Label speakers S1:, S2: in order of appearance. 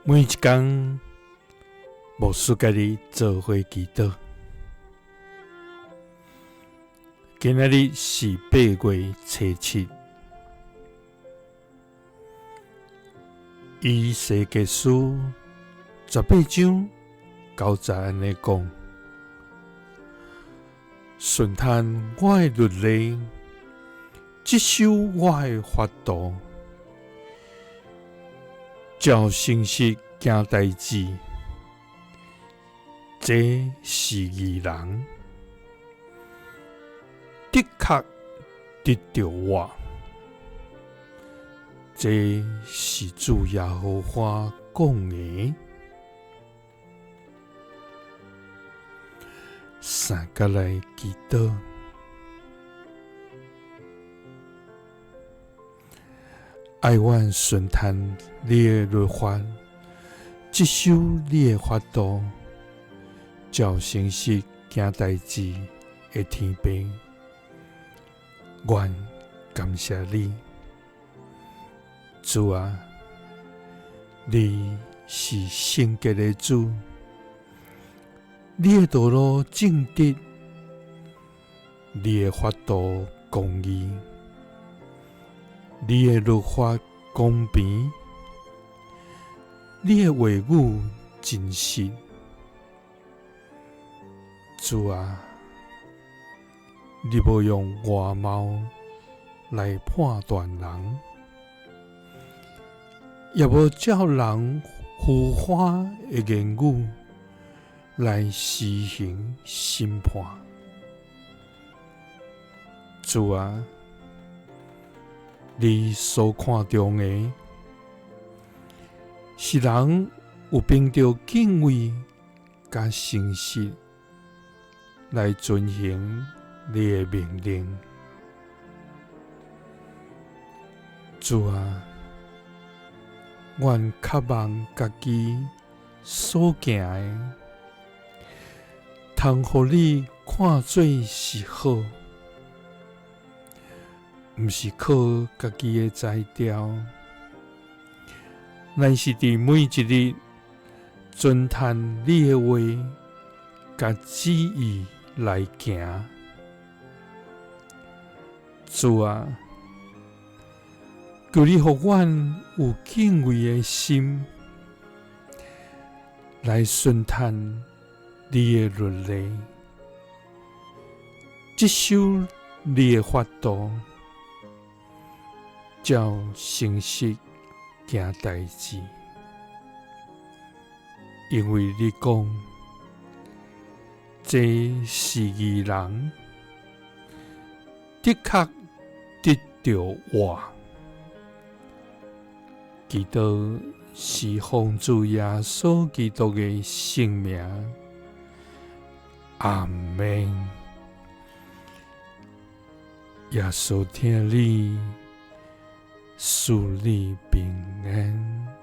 S1: 每一工，牧師佮你做伙祈禱。今仔日是8月初7，以西結書18章9節按呢講：順趁我的律例，執守我的法度，照誠實行代誌，這是義人，的確得著活。這是主耶和華講的。三佮來祈禱，愛阮順趁你的律法，執守你的法度，照誠實行代誌的天父，阮感謝你，主啊，你是聖潔的主。你的道路正直，你的法度公義，你的律法公平，你的話語真實。主啊，你無用外貌來判斷人，也無照人虛華的言語來施行審判。主啊，你所看重的，是人有憑著敬畏佮誠實來遵行你的命令。主啊，阮渴望家己所行的，通予你看做是好，毋是靠家己的才調，咱是佇每一日遵趁你的話佮旨意來行。主啊，求你予阮有敬畏的心，來順趁你的律例，執守你的法度，照誠實行代誌。因為你講，這是義人，的確得著活。祈禱是奉主耶穌基督的聖名，阿們。耶穌疼你，賜你平安。